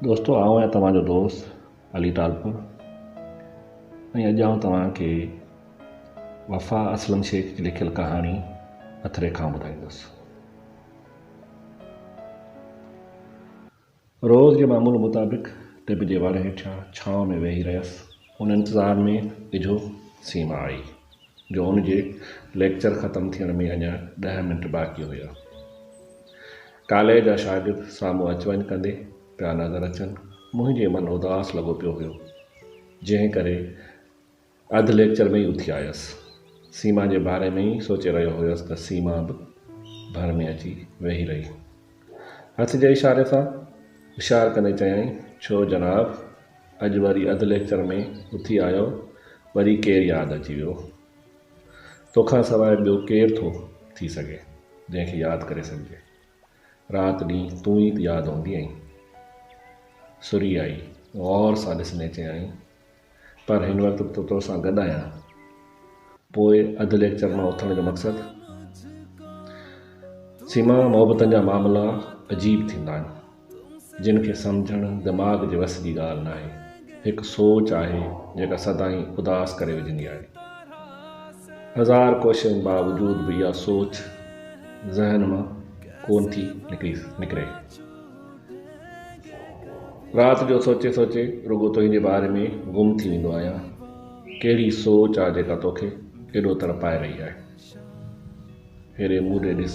دوستو آئون آهيان توهان جو دوست علي ٽالپر ۽ اڄ آئون توهان کي وفا اسلم شيخ جي لکيل ڪهاڻي هٿ ريکائون ٻڌائيندس. روز جي معمول مطابق ٽب جي وڻ هيٺيان ڇانو ۾ ويهي رهيس. ان انتظار ۾ اجهو سيما آئي. جو ان جي ليڪچر ختم ٿيڻ ۾ اڃا ڏهه منٽ باقي هيا. ڪاليج جا شاگرد سامهون اچ وڃ ڪندي پيا نظر اچن. منهنجي من اداس لڳو پيو هيو، جنهن ڪري اڌ ليڪچر ۾ ئي اٿي آيس. سيما جي باري ۾ ئي سوچي رهيو هيس ته سيما به ڀر ۾ اچي ويهي رهي. هٿ جي اشاري سان هوشيار ڪندي چيائين، ڇو جناب! اڄ وري اڌ ليڪچر ۾ اٿي آيو، وري ڪير ياد اچي ويو؟ توکان سواء ٻيو ڪير ٿو ٿي سگهي، جنهن کي ياد ڪري سگهجي؟ رات ڏينهن تون ئي ته ياد هوندي آهين. سري آئي، غور سان ڏسندي چيائين، پر هن وقت به ته توسان گڏ آهيان. پوء اڌ ليڪچر مان اٿڻ جو مقصد؟ سيما، محبتن جا معاملا عجيب ٿيندا آهن. جن کي سمجهڻ دماغ جي وس جي ڳالهه ناهي. هڪ سوچ آهي جيڪا سدائين اداس ڪري وجهندي آهي. هزار ڪوششن باوجود به اها سوچ ذهن مان ڪونه ٿي نڪري. رات جو سوچي سوچي رڳو تنهنجي باري ۾ گم ٿي ويندو آهيان. ڪهڙي سوچ آ جيڪا توکي ايڏو تڙپائي رهي آهي. هيڏي مون ڏي ڏس،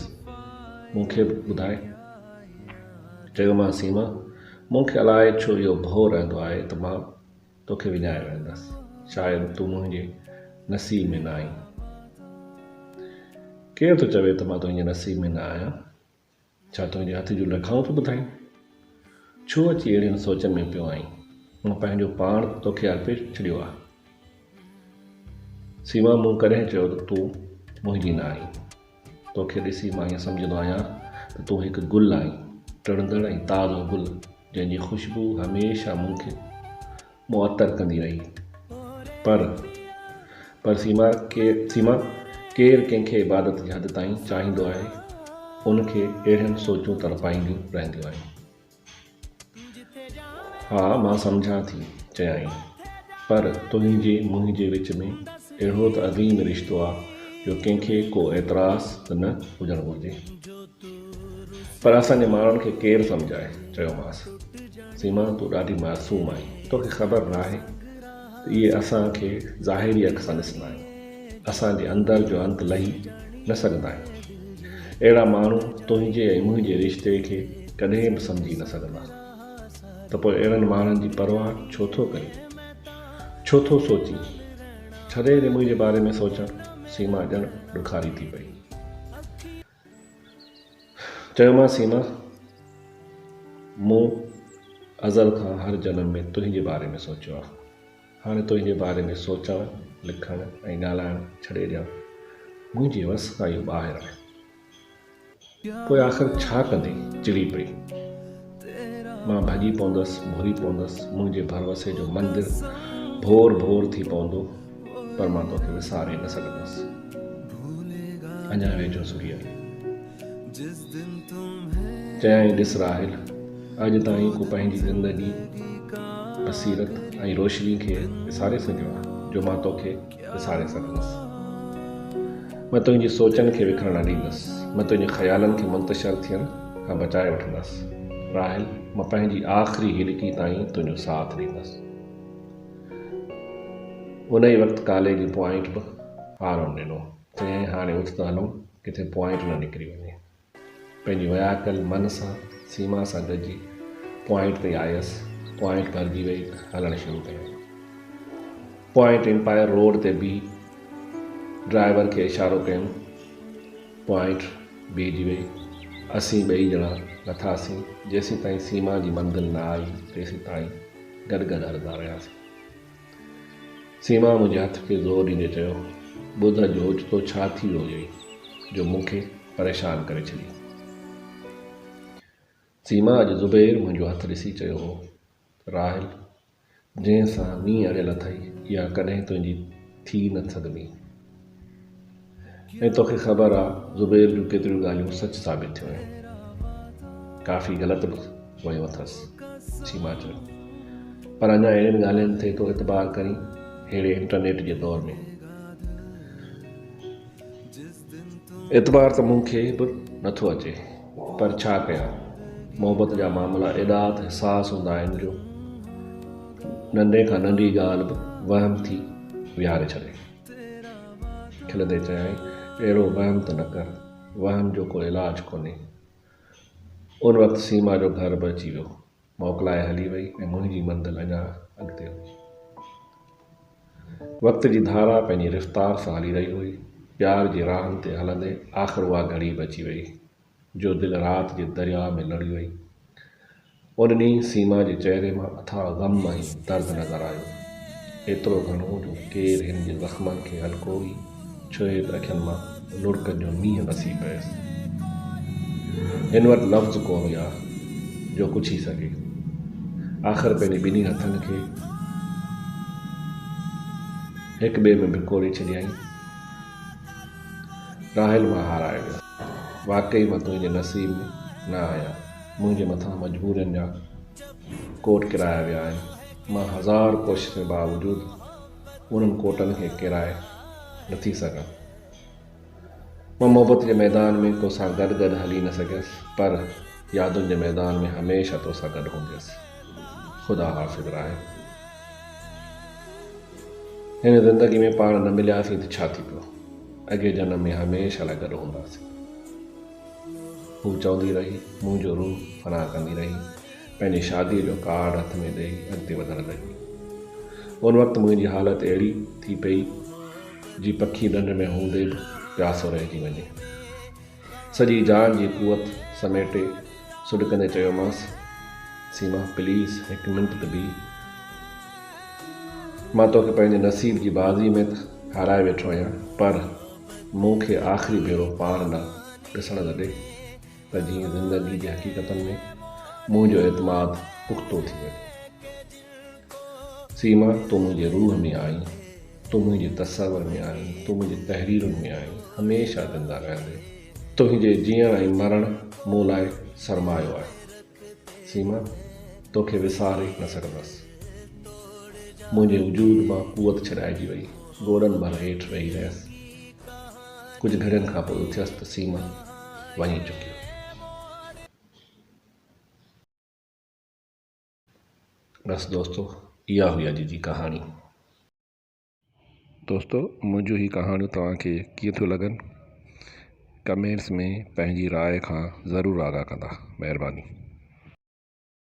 مون کي به ٻڌاء. چيومانس سيما، مون کي الائي ڇو اهو ڀؤ رهندو آهي ته مان توکي وڃائي ويهندس. شايد تون منهنجي نصيب ۾ نه آهين. ڪير ٿو چوي ته مان تنهنجي نصيب ۾ نه آهيان؟ ڇا تنهنجي هٿ جون ريکائون ٿو ٻڌائين؟ ڇو اچي اهڙين سوچن ۾ پيو آهين؟ مون پنهنجو پاڻ ته توکي ارپي ڇڏيو آهي. سيما، مون ڪڏهن چيو ته تون منهنجي نه آهين؟ توکي ڏسي مان ائين سمجهندو آهيان ته تون هڪ گل آهين، ٽڙندڙ ۽ تازو گل، جنهن جي خوشبو هميشه مون کي معطر ڪندي رهي. پر، پر سيما، سيما، ڪير ڪنهن کي عبادت جي حد تائين چاهيندو آهي، ان کي اهڙيون سوچون تڙپائينديون رهنديون آهن. ها، مان سمجهان ٿي، چيائين. پر تنهنجي منهنجي وچ ۾ اهڙو ته عظيم رشتو آ جو ڪنهن کي ڪو اعتراض ته نه هجڻ گهرجي. پر اسان جي ماڻهن کي ڪير سمجهائي؟ چيومانس. سيما، تون ڏاڍي معصوم آهين. توکي خبر ناهي ته اهي اسان کي ظاهري اک سان ڏسندا آهن. اسان جي اندر جو انت لهي نه سگهندا آهن. اهڙا ماڻهو تنهنجي ۽ منهنجي رشتي کي ڪڏهن به سمجهي نه سگهندا. ته پوء اهڙن ماڻهن جي پرواهه ڇو ٿو ڪرين؟ ڇو ٿو سوچين؟ ڇڏي ڏي منهنجي باري ۾ سوچڻ. سيما ڄڻ ڏکاري ٿي پئي. چيومانس سيما، مون ازل کان هر جنم ۾ تنهنجي باري ۾ سوچيو آهي. هاڻي تنهنجي باري ۾ سوچڻ، لکڻ ۽ ڳالهائڻ ڇڏي ڏيان، منهنجي وس کان اهو ٻاهر آهي. پوء آخر ڇا ڪندين؟ چڙي پئي. مان ڀڄي پوندس، ڀوري پوندس، منهنجي ڀروسي جو مندر ڀور ڀور ٿي پوندو، پر مان توکي وساري نه سگهندس. اڃا ويجهو سري آئي. چيائين، ڏس راحيل، اڄ تائين ڪو پنهنجي زندگي، بصيرت ۽ روشني کي وساري سگهيو آهي، جو مان توکي وساري سگهندس. مان تنهنجي سوچن کي وکرڻ نه ڏيندس. مان تنهنجي خيالن کي منتشر ٿيڻ کان بچائي وٺندس. راحيل، مان پنهنجي آخري هڏڪي تائين تنهنجو ساٿ ڏيندس. ان ئي وقت ڪالي جي پوائنٽ به هارن ڏنو. چيائين، هاڻي اٿ ته هلون، ڪٿي پوائنٽ نه نڪري وڃي. پنهنجي وياڪل من سان سيما سان گڏجي پوائنٽ تي آيس. پوائنٽ ڀرجي وئي ته هلڻ شروع ڪيم. پوائنٽ امپائر روڊ تي بيهي ڊرائيور کي اشارو ڪيم. پوائنٽ بيهجي وئي. اسين ٻئي ڄڻا لٿاسين. جيسين تائين سيما جي منزل نه آئي تيسين تائين گڏ گڏ هلندا رهياسين. سيما منهنجي هٿ کي زور ڏيندي چيو، ٻڌ اڄ اوچتو ڇا ٿي ويو هيئي جو مون کي پريشان ڪري ڇڏيئي. سيما اڄ زبير منهنجو هٿ ڏسي چيو هو ته راحيل جنهن سان نينهن اڙيل اٿئي اها ڪڏهن تنهنجي ٿي نه سگهندي ۽ توکي خبر آ زبير جون ڪيتريون ڳالهيون سچ ثابت ٿيون آهن. ڪافي غلط به ويون اٿس. سيما چيو. پر اڃا اهڙين ڳالهين تي ٿو اعتبار ڪرين ههڙي انٽرنيٽ جي دور ۾. اعتبار ته مون کي به نٿو اچي پر ڇا ڪيان محبت جا معاملا ايڏا ته حساس هوندا آهن جو ننڍي کان ننڍي ڳالهه به وهم ٿي ويهاري ڇڏي. کلندي چيائين، اهڙو وهم ته نه ڪر، وهم جو ڪو علاج ڪونهي. ان وقت سيما جو گهر به اچي ويو. موڪلائي هلي وئي ۽ منهنجي منزل اڃا اڳتي هئي. وقت جي ڌارا پنهنجي رفتار سان هلي رهي هئي. پيار جي راهن تي هلندي آخر اها گهڙي به اچي وئي، جو دل رات جي درياء ۾ لڙهي وئي. ان ڏينهن سيما جي چهري مان اٿاهه غم ۽ درد نظر آيو. ايترو گهڻو جو ڪير هن جي زخمن کي هلڪو ئي ڇهي ته اکين مان لڙڪن جو مينهن وسي پيس. هن وٽ لفظ ڪونه هيا جو ڪڇي سگهي. آخر پنهنجي ٻنهي هٿن کي هڪ ٻئي ۾ ڀڪوڙي ڇڏيائين. راحيل مان هارائي ويس. واقعي مان تنهنجي نصيب ۾ نه آهيان. منهنجي مٿان مجبورين جا ڪوٽ ڪيرايا ويا آهن. مان هزار ڪوششن باوجود انهن ڪوٽن کي ڪيرائي نه ٿي سگهان. مان محبت جي ميدان ۾ توسان گڏ گڏ هلي نه سگهيس، پر يادن جي ميدان ۾ هميشه توسان گڏ هونديس. خدا حافظ راحيل. هن زندگي ۾ پاڻ نه ملياسين ته ڇا ٿي پيو. اڳئين جنم ۾ هميشه لاء گڏ هونداسين. هوء چوندي رهي، منهنجو روح فنا ڪندي رهي، پنهنجي شاديء جو ڪارڊ هٿ ۾ ڏيئي اڳتي وڌڻ لڳي. ان وقت منهنجي حالت اهڙي ٿي پئي، جيئن پکي ڍنڍ ۾ هوندي به پياسو رهجي وڃي. سڄي جان جي قوت سميٽي سڏڪندي چيومانس، سيما، پليز هڪ منٽ ته بيهه. مان توکي پنهنجي نصيب جي بازيء ۾ ته هارائي ويٺو آهيان، پر مون کي آخري ڀيرو پاڻ ڏانهن ڏسڻ ته ڏي ته جيئن زندگي جي حقيقتن ۾ منهنجو اعتماد پختو ٿي وڃي. سيما، تون منهنجي روح ۾ آهين، تون منهنجي تصور ۾ آهين، تون منهنجي تحريرن ۾ آهين، هميشه زنده رهندين. تنهنجي جيئڻ ۽ مرڻ مون لاء سرمايو آهي. سيما، توکي وساري نه سگهندس. منهنجي وجود مان قوت ڇڏائجي وئي. گوڏن ڀر هيٺ ويهي رهيس. ڪجهه گهڙين کان پوء اٿيس ته سيما وڃي چڪي هئي. بس دوستو اها هئي اڄ جي ڪهاڻي. دوستو منهنجون هي ڪهاڻيون توهان کي ڪيئن ٿيون لڳن ڪمينٽس ۾ پنهنجي راء کان ضرور آگاهه ڪندا مهرباني.